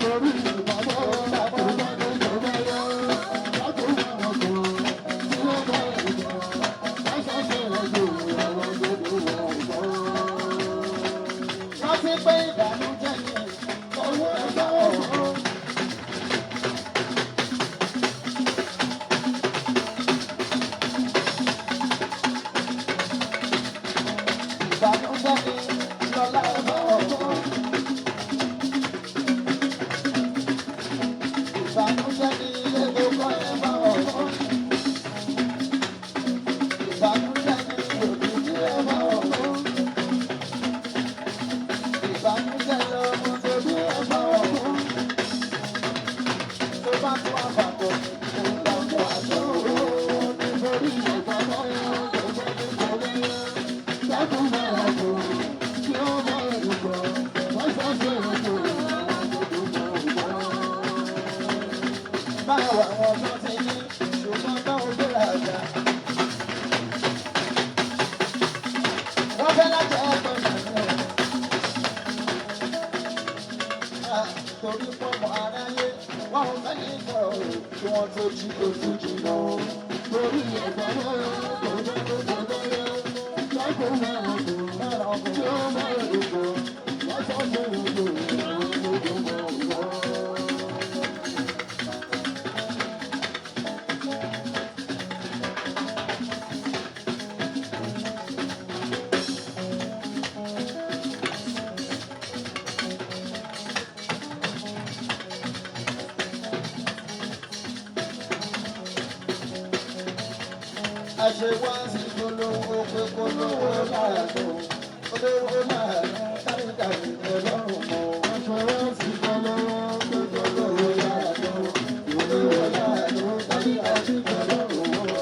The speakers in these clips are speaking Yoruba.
Nítorí ìbámọ́ tó bá ní tó bá yá. Lákòókò àwọn kan tí wọ́n bá ìgbà. Láṣàṣe ọjọ́ àwọn gbogbo wọn gbọ́. Rántí pé ìbànújẹ́ ni owó ẹ̀fọ́ ọ̀hún. Ìbànújẹ́ ni lọ́lá ẹ̀fọ́ ọ̀hún. Ìbànújẹ́ ni ilé gbogbo ẹ̀fọ́ ọ̀hún. Ìbànújẹ́ ni òkìkí ẹ̀fọ́ ọ̀hún. Ìbànújẹ́ lọmọ tó bí ẹ̀fọ́ ọ̀hún. Tó bá tún àbàkọ̀, òun làwọn àjọ òun. Nítorí ìbámọ́ tó bá ní tó bá yá. Lákòókò àwọn kan tí wọ́n bá ìgbà. Láṣàṣe ọjọ́ àwọn gbogbo wọn gbọ́. Báwo àwọn tó ti ní ṣùgbọ́n tó ń gbéra ọjà. Wọ́n fẹ́ láti ẹ̀kọ́ ìṣàkóso. Torí pọ́nmọ́ aráyé, wọ́n ò fẹ́ ní ìfọ̀rọ̀ kí wọ́n tó jí ojú jìnnà. Torí ìbámọ́ tó bá ní tó bá yá. Lákòókò àwọn kan Lára tí ọkùnrin. wọ́n bá ìgbà. Láṣàṣe ọjọ́ àwọn gbogbo wọn gbọ́. Àṣewá sí polówó pé polówó láàánú. Olówó láàánú táríkà ìtẹ́lọ́rùn mọ́. Aṣọ́wọ́sí fọlọ́wọ́ tó Olówó láàánú, olówó láàánú táríkà ìtẹ́lọ́rùn mọ́.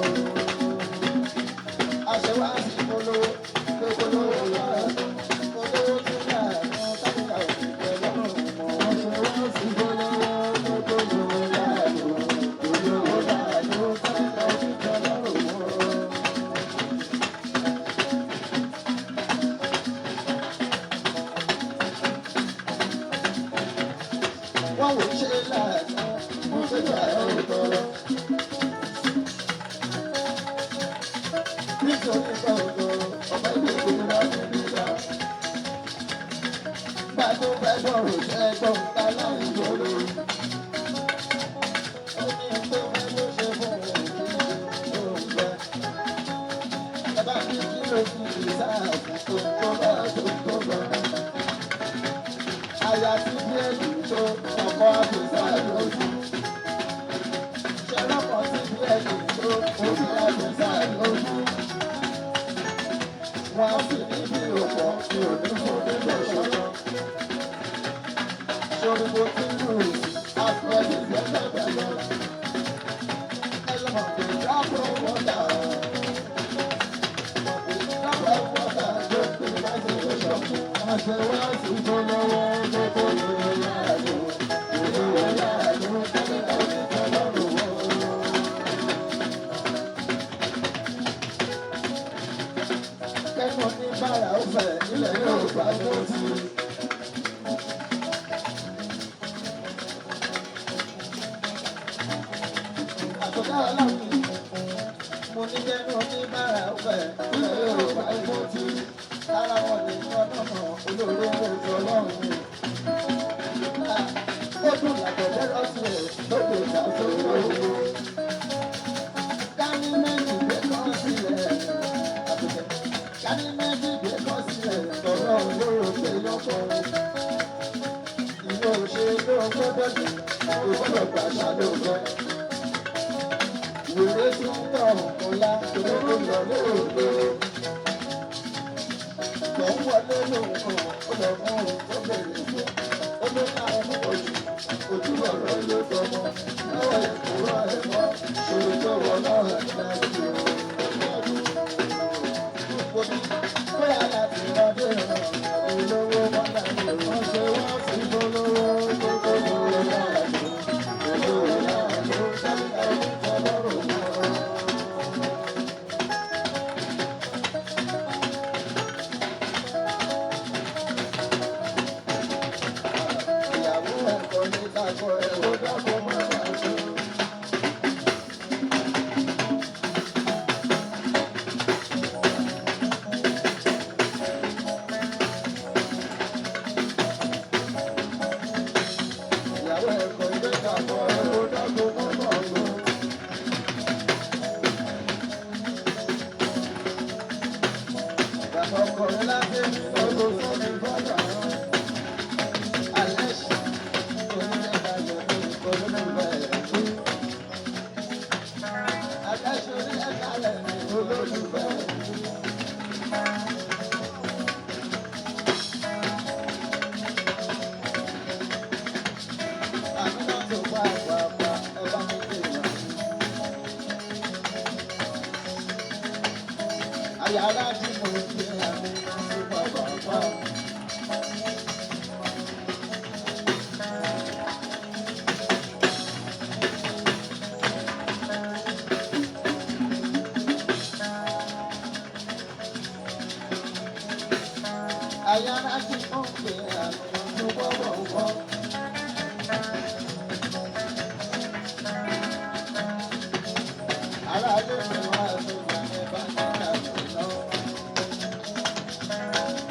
Àṣewá sí polówó pé polówó láàánú. Olówó tún láàánú táríkà ìtẹ́lọ́rùn mọ́. Aṣọ́wọ́sí fọlọ́wọ́ tó Olówó láàánú, olówó láàánú táríkà ìtẹ́lọ́rùn mọ́. Wọ́n wò ṣe láàánú, mo ṣe gbà ẹ́ tọrọ. Nítorí gbọ̀ngàn, ọ̀pẹ ní ìgbéra ní bíbá. Gbà tó fẹ́ bọ̀rọ̀ ṣẹ́ gbọ̀ngàn láì gbòòrò. Ó ní tó fẹ́ ló ṣe fún òun kí ló ń gbẹ. Ẹ bá ní kí ló fi ìsáàbù tó tó bá tó tó bá. Aya tí bíẹ́lì tó ọkọ̀ àfẹ́sà lójú. Ṣẹlọ́kọ̀ tí bíẹ́lì tó orí àfẹ́sà lójú. Wọ́n sì ní bí òpó mi ò ní fún nílò ṣọ́nà. Ṣorí mo ti lù àfẹ́lì gbẹ́gbẹ́gbẹ́ lọ. Ẹ lọ́mọ pé dábò wọ́tà. Mọ̀ pé dábò wọ́tà ló pè láti ṣọ́kù. Aṣọ́wọ́sí fọlọ́wọ́ tó Olówó láàánú, olówó láàánú, tálíkà onítọ́lọ́rùn wọn. Kẹ́nu ní bàrà ó fẹ̀ ilẹ̀ Yorùbá tó ti. Àtọ̀dá ọlọ́run mo ní kẹ́nu ní bàrà ó fẹ̀ ilẹ̀ Yorùbá tó ti. Lára wọn ní ọ̀nà olóró ojú ọlọ́run ni. Ó dùn làgbọ̀dẹ́ lọ́sùn ẹ̀ lóde ìgbà tó lówó. Kání méjì gbé kọ́ sílẹ̀ àbùkẹ́. Kání méjì gbé kọ́ sílẹ̀ tọ̀rọ̀ olóró pé lọ́kọ̀. Ìwọ ṣe ló gbọ́dọ̀ jù, ìgbọ́dọ̀ gbàṣà ló fẹ́. Wèrè tún tọ̀ ọ̀la tó ló lọ lóògbé. Lọ ń wọlé lóhùn kan, ó lọ mú ohun tó bèrè fún. Ó ló ká ọmú ojú, ojú ọ̀rọ̀ ló tọmọ. Lọ́wọ́ ìkúrọ̀ ẹ̀mọ́, ṣòro tó wọ náà láti ọdún. Gbogbo bóyá láti ọdún ìrànlọ́wọ́ olówó mọ́lá ní òun. Aṣọ́wọ́sí fọlọ́wọ́ tó Olówó láàánú, olówó láàánú, tálíkà onítọ́lọ́rùn mọ́. Ọlájúmọ̀kẹ́ àmì súpà bàbá. Ayára tí ó ń pè àmì súpà bàbá. Ará ló fi wá sójà ní bá ní kàwé lọ.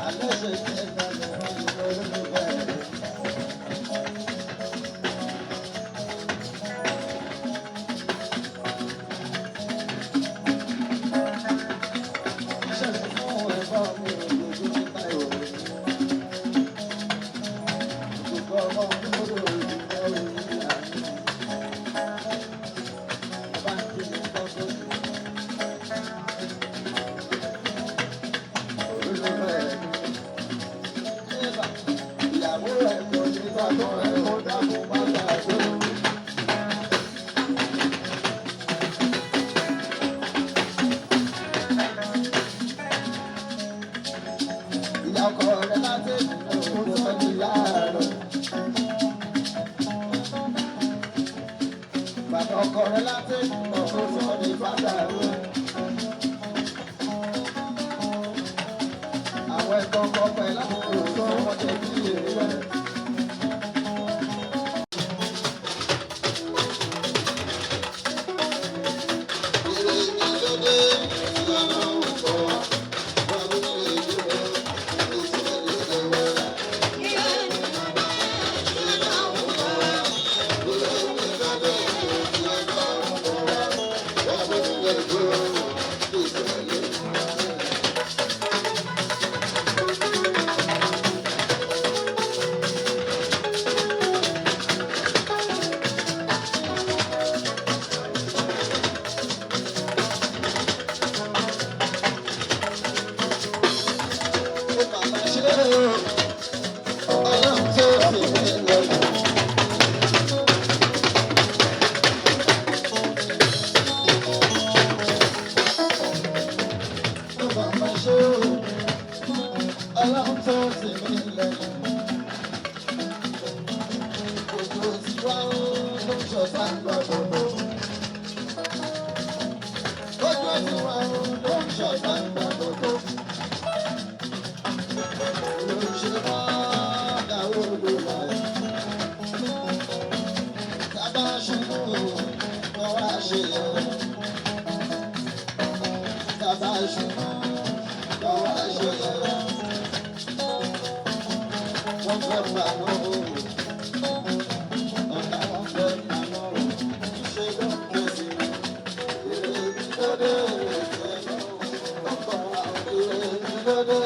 Alẹ́ ṣe ṣe kalẹ̀ ìlú olólùfẹ́ rẹ̀. Ṣẹlẹ̀ fún ẹ̀fọ́ mi ò gbogbo nípa ìròyìn. Gbogbo ọmọ kúrò ìdílé orí àná. Bàbá ń kí mi tọ́jú. Olólùfẹ́ mi. Ìyàwó ẹ̀ kò ní sàtọ́ ẹ̀ ó dákun má gbàgbé. Ìyá ọkọ rẹ̀ láti ìlú kò sọ ní ìyá rẹ̀. Bàbá ọkọ rẹ̀ láti ìlú kò sọ ní fàdà rẹ̀. Àwọn ẹ̀kọ́ ọkọ pẹ̀lú àbúrò tó wọ́n jẹ bí èrè rẹ̀. Ọlọ́run tó sì mí lẹ́yìn. Òjò tí wá ó ló ń ṣọ̀tá gbàgbọ́. Ojú tí wá ó ló ń ṣọ̀tá gbàgbọ́. Ló ń ṣe wá dáwọ́ ló wà. Tábà ṣubú lọ wá ṣe yẹ. Tábà ṣubú lọ wá ṣe yẹ. Wọ́n fẹ́ pa lọ́wọ́. Ọ̀tá wọn fẹ́ pa lọ́wọ́. Ṣé ló ń ké sí i? Èrè ìdílódé, èrè ìdílódé, ọkọ̀ àwọn èrè ìdílódé.